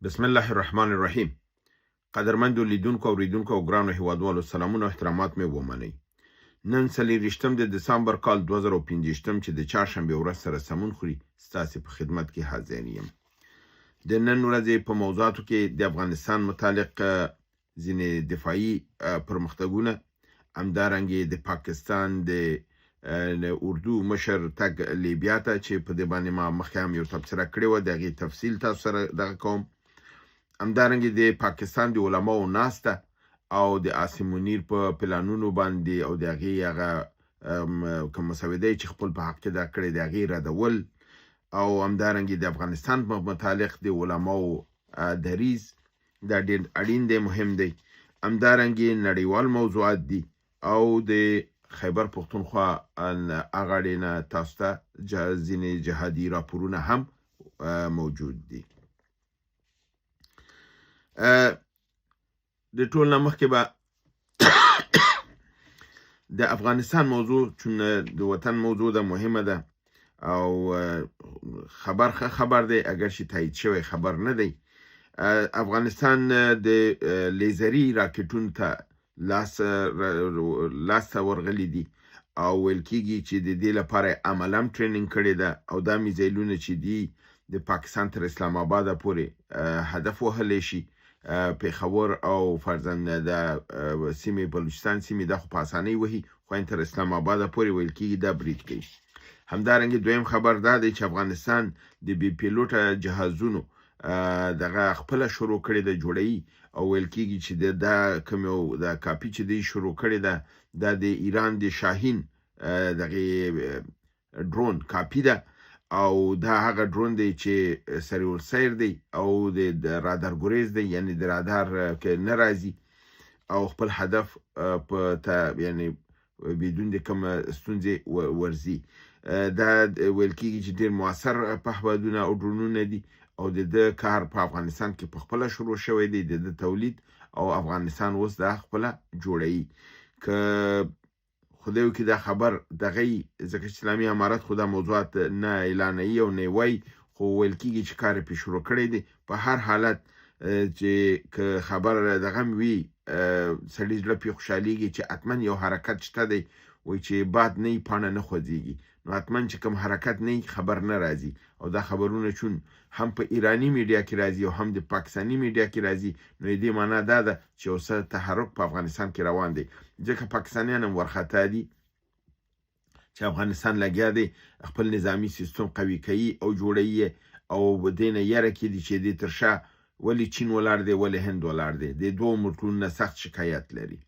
بسم الله الرحمن الرحیم. قدرمندو لیدونکو، اوریدونکو او ګرانو هیوادوالو، سلامونه او احترامات مې ومنئ. نن 24 د دسامبر کال 2025 چې د چهارشنبې ورځ سره سمون خوري، ستاسې په خدمت کې حاضر یم. د نن ورځې په موضوعاتو کې د افغانستان متعلق ځینې دفاعي پرمختګونه، همدارنګه د پاکستان د اردو مشر تګ لیبیا ته چې په دې باندې ما مخکې هم یو تبصره کړې وه، د هغې تفصیل تاسو سره دغه کوم. همدارنګه د پاکستان د علماو ناسته او د عاصم منیر په پلانونو باندې او د هغې هغه کوم مسوده چې خپل په حق کې دا کړې، د هغې ردول، او همدارنګه د افغانستان په متعلق د علماو دریځ، دا ډېر اړین دی، مهم دی. همدارنګه نړیوال موضوعات دي او د خیبر پښتونخوا اغاړې نه تاسو ته ځینې جهادي راپورونه هم موجود دي. د ټول نه مخکې به د افغانستان موضوع، چون د وطن موضوع ده، مهمه ده او خبر ښه خبر دی، اګر چې تایید شوی خبر نه دی. افغانستان د لیزري راکټونو ته لاس ته ورغلي دي او ویل کیږي چې د دې لپاره عملاً training کړې ده او دا میزایلونه چې دي، د پاکستان تر اسلام آباده پورې هدف وهلی شي. پېښور او فرضاً د سیمې، بلوچستان سیمې، دا خو په اسانۍ وهي، خو ان تر اسلام آباده پورې ویل کیږي دا برید کوي. همدارنګه دویم خبر دا دی چې افغانستان د بې پیلوټه جهازونو دغه خپله شروع کړې ده، جوړوي، او ویل کیږي چې د دا کوم یو دا کاپي چې دی شروع کړې ده، دا د ایران د شاهین دغې ډرون کاپي ده او دا هغه ډرون دی چې سریع السیر دی او د رادار ګریز دی، یعنی د رادار کې نه راځي او خپل هدف په ته یعنی بدون د کوم ستونزې ورځي. دا ویل کیږي چې ډیر موثر پهپادونه او ډرونونه دي او د ده کار په افغانستان کې په خپله شروع شوی دی، د ده تولید، او افغانستان اوس دا خپله جوړوي. که خدای وکړي دا خبر دغه، ځکه چې اسلامي امارت خو دا موضوعات نه اعلانوي او نه وایي، خو ویل کیږي چې کار یې پرې شروع کړی دی. په هر حالت چې که خبر دغه هم وي، سړي زړه پرې خوشحالېږي چې حتما یو حرکت شته دی. وایي چې باد نه وي، پاڼه نه خوځېږي، نو حتما چې کوم حرکت نه وي، خبر نه راځي. او دا خبرونه چون هم په ایراني میډیا کې راځي او هم د پاکستاني میډیا کې راځي، نو د دې معنا دا ده چې یو څه تحرک په افغانستان کې روان دی، ځکه پاکستانیان هم ورخطا دي چې افغانستان لګیا دی خپل نظامي سیستم قوي کوي او جوړوي او دې نه یره کې دي چې دې تر شا ولې چین ولاړ دی، ولې هند ولاړ دی. د دوو ملکونو نه سخت شکایت لري.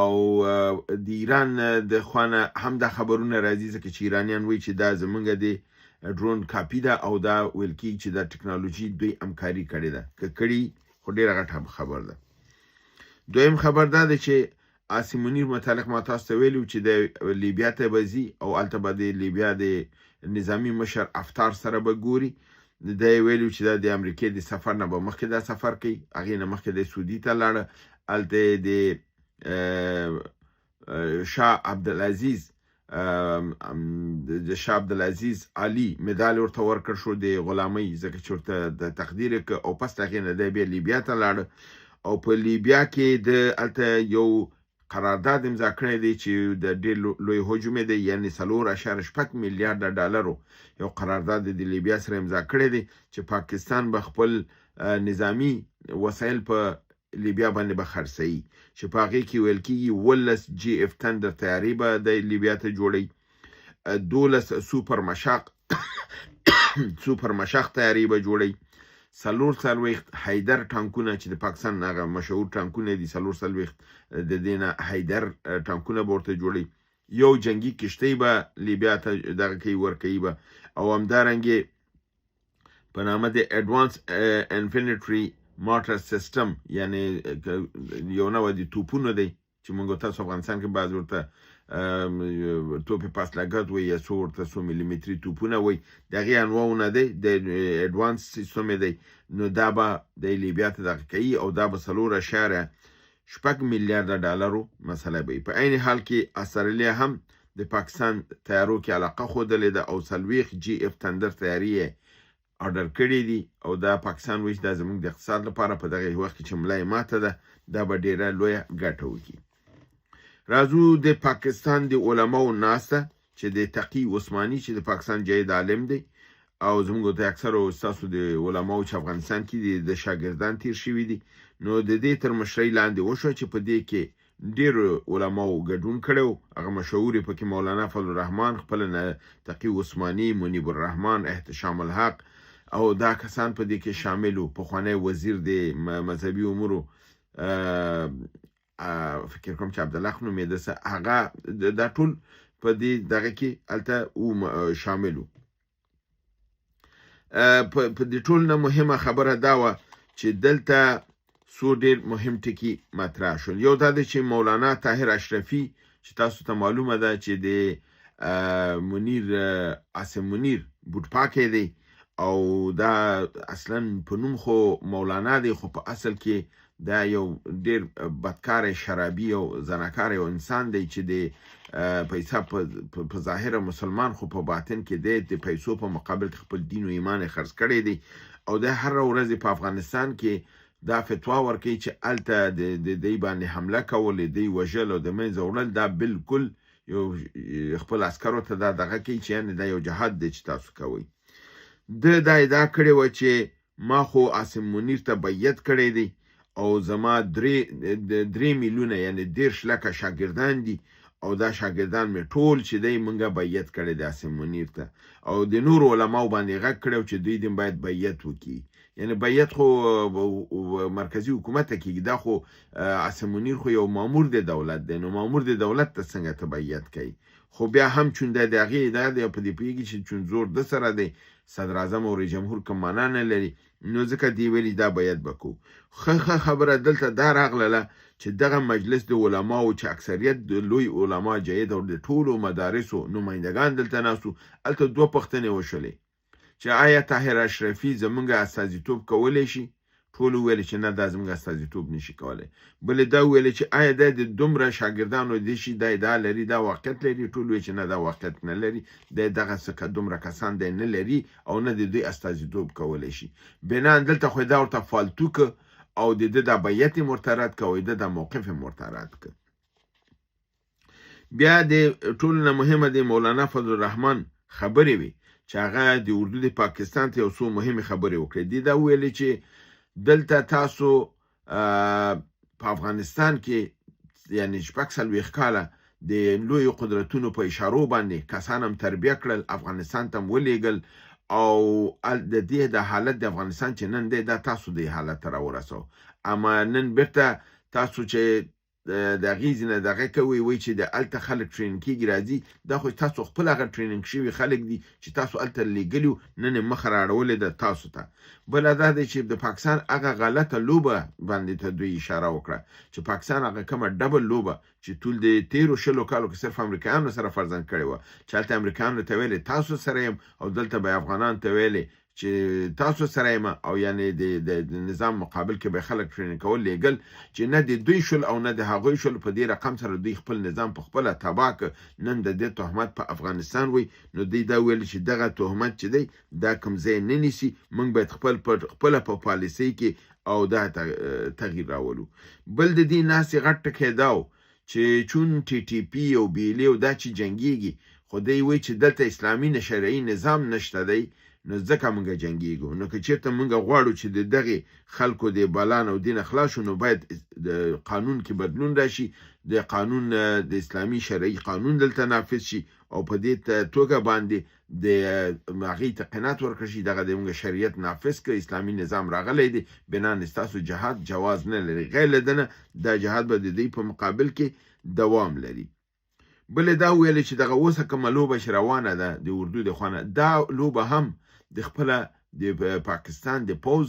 او د ایران د خوانه هم دا خبرونه راځي، ځکه چې ایرانیان وایي چې دا زمونږ د ډرون کاپي ده او دا ویل کیږي چې دا ټکنالوژي دوی همکاري کړې ده. که کړي خو ډېره غټه خبر ده. دویم خبر دا دی چې عاصم منیر متعلق ما تاسو ته ویلي چې د لیبیا ته به ځي او هلته به د لیبیا د نظامي مشر حفتار سره به ګوري. دی ویلي چې دا د امریکې د سفر نه به مخکې دا سفر کوي. هغې نه مخکې د سعودي ته لاړه، هلته د شاه عبدالعزیز، د شاه عبدالعزیز علي مدال ورته ورکړ شو د غلامۍ، ځکه چې ورته د تقدیر یې او پس د هغې نه دی بیا لیبیا ته لاړ او په لیبیا کې د هلته یو قرارداد امضا کړی دی چې د ډېر لوی حجم دی، یعنی 4.6 میلیارډ ډالرو یو قرارداد د لیبیا سره امضا کړی دی چې پاکستان به خپل نظامي وسایل په لیبیا باندې به خرڅوي، چې په هغې کې ویل کېږي 17 جي اف تندر طیارې به د لیبیا ته جوړوي، 12 سوپر مشاق طیارې به جوړوي، 44 حیدر ټانکونه چې د پاکستان هغه مشهور ټانکونه دي، 44 د دې نه حیدر ټانکونه به ورته جوړوي، یو جنگي کشتۍ به لیبیا ته دغه کوي، ورکوي به، او همدارنګې په نامه د advanced infantry mortar system، یعنی یو نوع د توپونو دی چې موږ تاسو افغانستان کې بعض ورته توپ پاس لګت وي یا څو ورته څو میلیمتري توپونه وي، د هغې انواعونه دی، د advanced system دی. نو دا به د لیبیا ته دغه کوي او دا به 4.6 میلیارډ ډالرو مسله به. په عین حال کې استرالیا هم د پاکستان طیارو کې علاقه ښودلې ده او 40 جي اف تندر طیارې یې آرډر کړي دي او دا پاکستان وایي چې دا زموږ د اقتصاد لپاره په دغه وخت کې چې ملا یې ماته ده، دا به ډیره لویه ګټه وکړي. راځو د پاکستان د علماو ناسته چې د تقي عثماني چې د پاکستان جید عالم دی او زموږ د اکثرو ستاسو د علماو چې افغانستان کې دي د شاګردان تیر شوي دي، نو د دې تر مشرۍ لاندې وشوه چې په دې کې ډېرو علماو ګډون کړی و. هغه مشهورې پکې مولانا فضل الرحمن، خپله تقي عثماني، منیب الرحمن، احتشام الحق او دا کسان په دې کې شامل وو. پخوانی وزیر د مذهبي امورو فکر کوم چې عبدالحق نومېده، هغه دا ټول په دې دغه کې هلته شامل وو. په دې ټول نه مهمه خبره دا وه چې دلته څو ډېر مهم ټکي مطرح شول. یو دا دی چې مولانا طاهر اشرفي چې تاسو ته معلومه ده چې د منیر عاصم منیر بوټ پاکی دی او دا اصلا په نوم خو مولانا دی، خو په اصل کې دا یو ډیر بدکار شرابي او زناکار یو انسان دی چې د پیسې په ظاهره مسلمان خو په باطن کې دی د پیسو په مقابل کې خپل دین او ایمان یې خرڅ کړی دی. او د هره ورځ په افغانستان کې دا فتوا ورکوي چې هلته د دی باندې حمله کول، دی وژل او د منځه وړل، دا بالکل یو خپل عسکرو ته دا دغه کوي چې یعنې دا یو جهاد دی چې تاسو کوئ. ده دا ادعا کړې وه چې ما خو عاصم منیر ته بیعت کړی دی او زما درې میلیونه یعنې 30 لکه شاګردان دي او دا شاګردان مې ټول چې دی مونږه بیعت کړی دی عاصم منیر ته، او د نورو علماو باندې غږ کړی چې دوی دې باید بیعت وکړي. یعنې بیعت خو مرکزي حکومت ته کېږي، دا خو عاصم منیر خو یو مامور د دولت دی، نو مامور د دولت ته څنګه ته بیعت کوي؟ خو بیا هم چون دی د هغې ادعا دی په دې پوهېږي چې چون زور ده سره دی، صدراعظم او رئیس جمهور کوم معنا نه لري، نو ځکه دی ویلي دا بیعت به کوو. ښه خبره دلته دا راغلله چې دغه مجلس د علماو چې اکثریت د لوی علما جید او د ټولو مدارسو نمایندګان دلته ناست وو، هلته دوه پوښتنې وشولې چې آیا طاهر اشرفي زمونږ استازیتوب کولی شي؟ ټولو ویل چې نه، دا زمونږ استازیتوب نشي کولی. بلې دا ویل چې آیا دا د دومره شاګردانو دی شي دا ادعا لري، دا واقعیت لري؟ ټول ویل چې نه، دا واقعیت نه لري، دی دغه څه دومره کسان دی نه لري او نه د دوی استازیتوب کولی شي. بناً دلته خو دا ورته فالتو که او د ده دا بیعت یې ورته رد که او د ده دا موقف یې ورته رد که. بیا د ټولو نه مهمه د مولانا فضل الرحمن خبرې وې چې هغه د اردو د پاکستان ته یو څو مهمې خبرې وکړې. دی دا وویلې چې دلته تاسو په افغانستان کې یعنې 46 کاله د لویو قدرتونو په اشارو باندې کسان هم تربیه کړل، افغانستان ته هم ولېږل او د دې د حالت د افغانستان چې نن دی دا تاسو دې حالت ته راورسو. اما نن بیرته تاسو چې د هغې ځینې دغه کوئ، وایي چې د هلته خلک ټریننګ کېږي راځي، دا خو تاسو خپل هغه ټریننګ شوي خلک دي چې تاسو هلته لېږلي وو، نن یې مخه رااړولې ده تاسو ته. بله دا دی چې د پاکستان هغه غلطه لوبه باندې ته دوی اشاره وکړه چې پاکستان هغه کومه ډبل لوبه چې ټول د تېرو 20 کالو کې صرف امریکایانو سره فرضاً کړې وه، چې هلته امریکایانو ته ویلې تاسو سره یم او دلته به افغانانو ته ویلې چې تاسو سره یم، او یعنې د نظام مقابل کې به خلک ټریننګ کول لېږل چې نه د دوی شول او نه د هغوی شول. په دې رقم سره دوی خپل نظام په خپله تباه کړ. نن د دې تهمت په افغانستان وي، نو دوی دا ویل چې دغه تهمت چې دی دا کوم ځای نه نیسي، موږ باید خپله په پالیسۍ کې او دا تغییر راولو. بل د دې ناستې غټ ټکی دا و چې چون ټي ټي پي او بي ایل او دا چې جنګیږي، خو دی وایي چې دلته اسلامي نه شرعي نظام نشته دی، نو ځکه موږ جنګیږو. نو که چېرته موږ غواړو چې د دغې خلکو د بلان او دین خلاص شو، نو باید د قانون کې بدلون راشي، د قانون د اسلامي شرعي قانون دلته نافذ شي او په دې توګه باندې د هغې ته قناعت ورکړ شي دغه د موږ شریعت نافذ کړ، اسلامي نظام راغلی دی، بناً ستاسو جهاد جواز نه لري. غیر له ده نه دا جهاد به د دوی په مقابل کې دوام لري. بلې دا ویلې چې دغه اوسه کومه لوبه چې روانه ده د اردو د خوا نه، دا لوبه هم د خپله د پاکستان د پوځ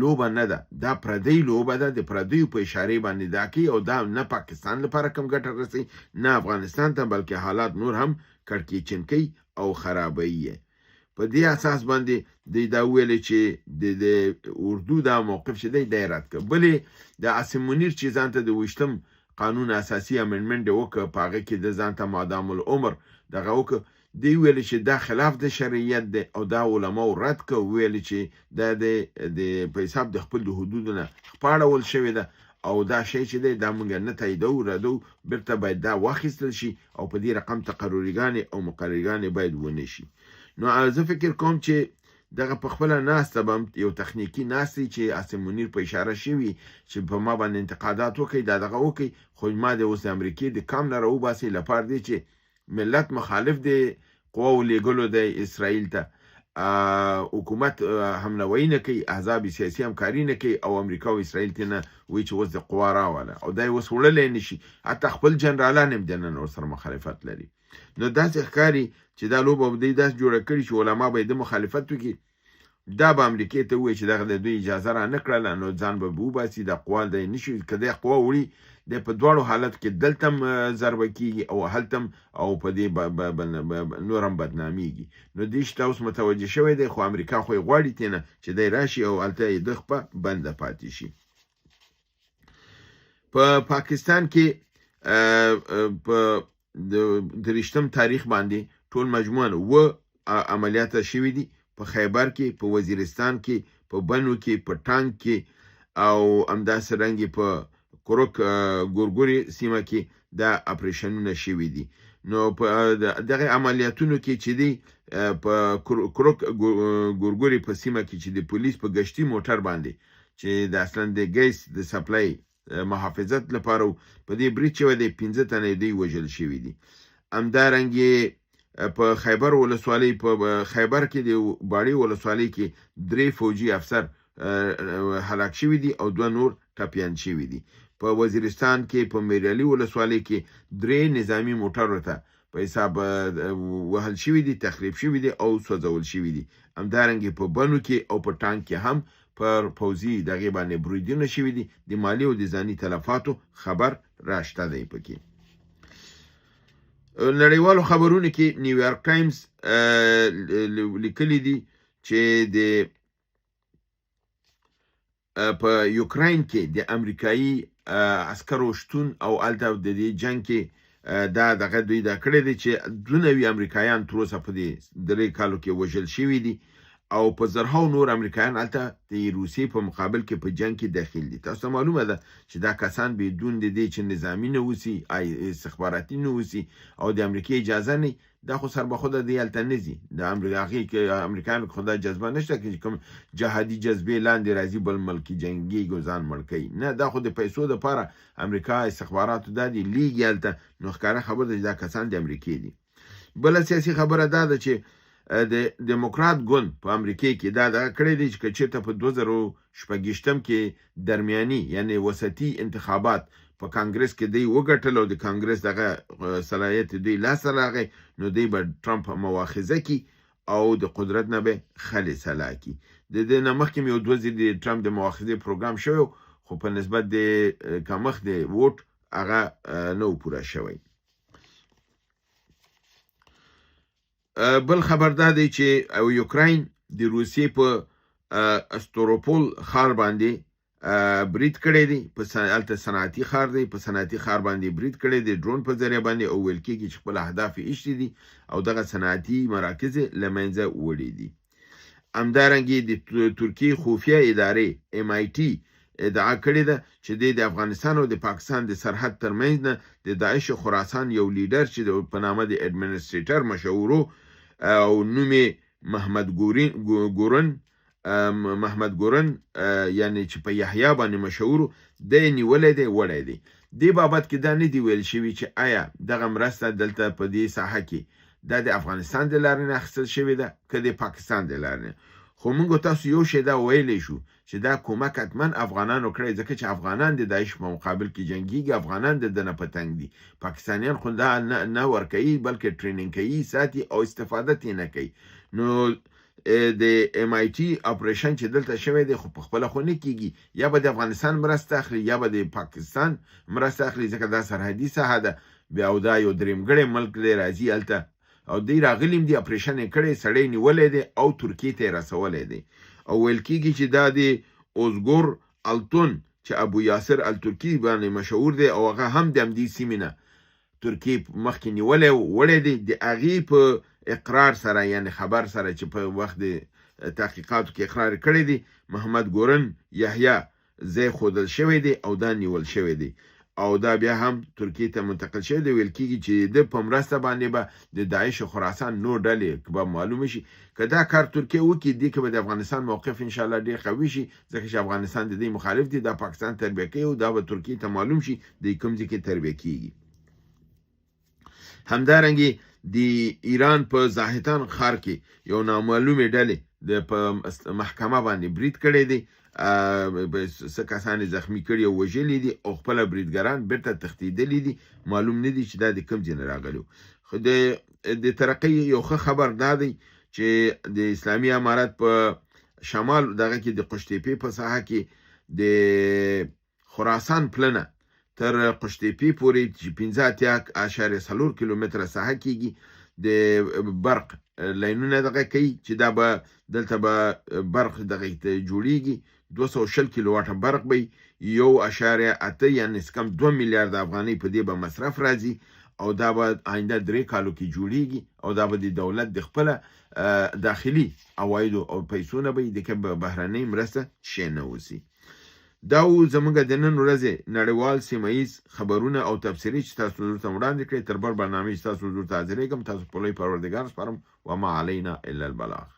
لوبه نه ده، دا پردۍ لوبه ده، د پردیو په اشارې باندې دا کوي او دا نه پاکستان لپاره کوم ګټه رسوي نه افغانستان ته، بلکې حالات نور هم کړکېچن کوي او خرابوي یې. په دې اساس باندې دوی دا وویلې چې د اردو دا موقف چې دی دا یې رد کړ. بلې د عاصم منیر چې ځان ته د 20 قانون اساسي امندمنټ یې وکړ، په هغه کې د ځان ته مادام العمر دغه وکړ. دی ویل چې دا خلاف د شریعت دی او دا علماو رد کړ، ویل چې دا د د په حساب د خپل د حدودو نه خپاړول شوې ده او دا شی چې دی دا مونږ نه تاییدوو، ردوو، بیرته باید دا واخیستل شي او په دې رقم تقرریګانې او مقرریګانې باید ونه شي. نو زه فکر کوم چې دغه په خپله ناسته به هم یو تخنیکي ناست دی چې عاصم منیر په اشاره شوي چې په ما باندې انتقادات وکړي، دا دغه وکړي، خو ما د اوس د امریکې د کام نه راوباسي لپاره دی چې ملت مخالف دی قواو لیږلو دی اسرائیل ته، حکومت حملوي نه کوي، احزاب سیاسي همکاري نه کوي او امریکا او اسرائیل ته نه وایي چې اوس د قوا راوله او دا یې اوس وړلی نه شي، حتی خپل جنرالان هم دننه ورسره مخالفت لري. نو داسې ښکاري چې دا لوبه به دوی داسې جوړه کړي چې علما به یې د مخالفت وکړي، دا به امریکې ته ووایي چې دغه د دوی اجازه را نه کړله، نو ځان به وباسي، دا قوا دی نه شي، که دی قوا وړي دی په دواړو حالت کې دلته هم ضربه کېږي او هلته هم، او په دې نور هم بدنامېږي. نو دې شي ته اوس متوجه شوی دی، خو امریکا خو یې غواړي ترې نه چې دی راشي او هلته یې د خپه بنده پاتې شي. په پاکستان کې په 23 تاریخ باندې ټول مجموعاً 7 عملیات شوي دي، په خیبر کې، په وزیرستان کې، په بنو کې، په ټانک کې او همداسې رنګ په کرک ګورګورې سیمه کې دا اپریشنونه شوي دي. نو په دغه عملیاتونو کې چې دی په کرک ګورګورې په سیمه کې چې د پولیس په ګشتي موټر باندې چې د اصلاً د ګیس د سپلای محافظت لپاره و، په دې برید شوی دی، 5 تنه دوی وژل شوي دي. همدارنګې په خیبر ولسوالۍ، په خیبر کې د باړې ولسوالۍ کې 3 فوجي افسر هلاک شوي دي او 2 نور ټپیان شوي دي. په وزیرستان کې په میرعلي ولسوالۍ کې 3 نظامي موټرو ته په حساب وهل شوي دي، تخریب شوي دي او سوځول شوي دي. همدارنګې په بنو کې او په ټانک کې هم پر پوځي دغې باندې بریدونه شوي دي. د مالي او د ځاني تلفاتو خبر راشته دی پکې. نړیوالو خبرونو کې نیویارک ټایمز لیکلي دي چې د په یوکراین کې د امریکایي عسکرو شتون او هلته د دې جنګ کې دا دغه دوی دا کړی دی چې 92 امریکایان تر اوسه په دې 3 کالو کې وژل شوي دي او په زرهاو نور امریکایان هلته د روسیې په مقابل کې په جنګ کې دخیل دي. تاسو ته معلومه ده چې دا کسان بدون د دې چې نظامي نه اوسي، استخباراتي نه اوسي او د امریکې اجازه نه، دا خو سر به خوده دی هلته نه ځي. د هغې کې امریکایانو کې خو دا جذبه نشته چې کوم جهادي جذبې لاندې راځي بل ملک کې جنګېږي او ځان مړ کوي، نه، دا خو د پیسو دپاره امریکا استخباراتو دا دي لیږي هلته. نو ښکاره خبره ده چې دا کسان د امریکې دي. بله سیاسي خبره دا ده چې د دیموکرات ګوند په امریکې کې دا دغه کړی دی چې که چېرته په 2026 کې درمیاني یعنی وسطي انتخابات په کانګرس کې دوی وګټل او د کانګرس دغه صلاحیت دوی لاسته راغی، نو دوی به ټرمپ مواخذه کړي او د قدرت نه به خلې سلا کړي. د دې نه مخکې هم یو دوه ځلې د ټرمپ د مواخذې پروګرام شوی و، خو په نسبت د کمښت د ووټ هغه نه و پوره شوی. بل خبر دا دی چې یوکراین د روسیې په استروپول ښار باندې برید کړی دی. په هلته صنعتي ښار دی، په صنعتي ښار باندې برید کړی دی ډرون په ذریعه باندې، او ویل کېږي چې خپل اهداف یې ایښي دي او دغه صنعتي مراکز یې له منځه وړي دي. همدارنګې د ترکیې خفیه ادارې ام آی ټي ادعا کړې ده چې دی د افغانستان او د پاکستان د سرحد ترمنځ نه د داعش خراسان یو لیډر چې په نامه د اډمنسټریټر مشهور او نوم یې محمد ګورن، محمد ګورن، یعنی چې په یحیی باندې مشهور و، دی یې نیولی دی، وړی دی. دې بابت کې دا نه دی ویل شوي چې آیا دغه مرسته دلته په دې ساحه کې دا د افغانستان د لارې نه اخیستل شوې ده که د پاکستان د لارې نه. خو موږ تاسو یو شی دا ویلی شو چې دا کومک حتما افغانانو کړی، ځکه چې افغانان د داعش په مقابل کې جنګیږي، افغانان د دنه په تنګ دي. پاکستانیان خو دا نه ورکوي، بلکې ټریننګ کوي، ساتي او استفاده ترې نه کوي. نو د ام آی ټي اپریشن چې دلته شوی دی خو په خپله خو نه کیږي، یا به د افغانستان مرسته اخلي یا به د پاکستان مرسته اخلي، ځکه دا سرحدي ساحه ده بیا او دا یو درېیمګړی ملک دی، راځي هلته او دوی راغلي هم دي، اپریشن یې کړی، سړی نیولی دی او ترکیې ته یې رسولی دی. او ویل کیږي چې دا د اوزګور التون چې ابو یاسر الترکي باندې مشهور دی او هغه هم د همدې سیمې نه ترکیې مخکې نیولی و، وړی دی، د هغې په اقرار سره، یعنی خبر سره چې په وخت د تحقیقاتو کې اقرار کړی دی، محمد ګورن یحیی ځای ښودل شوی دی او دا نیول شوی دی او دا بیا هم ترکیې ته منتقل شوی دی. ویل کیږي چې د په مرسته باندې به د داعش خراسان نور ډلې به معلومه شي. که دا کار ترکیه وکړي، دې کې به د افغانستان موقف انشاءالله ډېر قوي شي، ځکه چې افغانستان د دې مخالف دی، دا پاکستان تربیه کوي او دا به ترکیې ته معلوم شي د کوم ځای کې تربیه کیږي. همدارنګه د ایران په زاهدان ښار کې یو نامعلومې ډلې د په محکمه باندې برید کړی دی، څه کسان یې زخمي کړي او وژلي دي او خپله بریدګران بیرته تښتېدلي دي، معلوم نه دي چې دا د کوم ځای نه راغلي وو. خو د ترقۍ یو ښه خبر دا دی چې د اسلامي امارت په شمال دغه کې د قوشتېپې په ساحه کې د خراسان پلنه تر قوشتېپې پورې چې 85.4 کیلومتره ساحه کېږي د برق لاینونه دغه کوي، چې دا به دلته به برق دغه ته جوړیږي. 220 کیلوواټه برق به 1.8 یعنې څه کم 2 میلیارده افغانۍ په دې به مصرف راځي او دا به آینده 3 کالو کې جوړیږي او دا به د دولت د خپله داخلي عوایدو او پیسو نه به یې د کوم بهرنۍ مرسته شی نه اوسي. دا و زموږ د نن ورځې نړیوال سیمه ییز خبرونه او تبصرې چې تاسو حضور ته وړاندې کړې. تر بل برنامې چې تاسو حضور ته حاضرېږم، تاسو په لوی پروردګار سپارم. وما علینا الا البلاغ.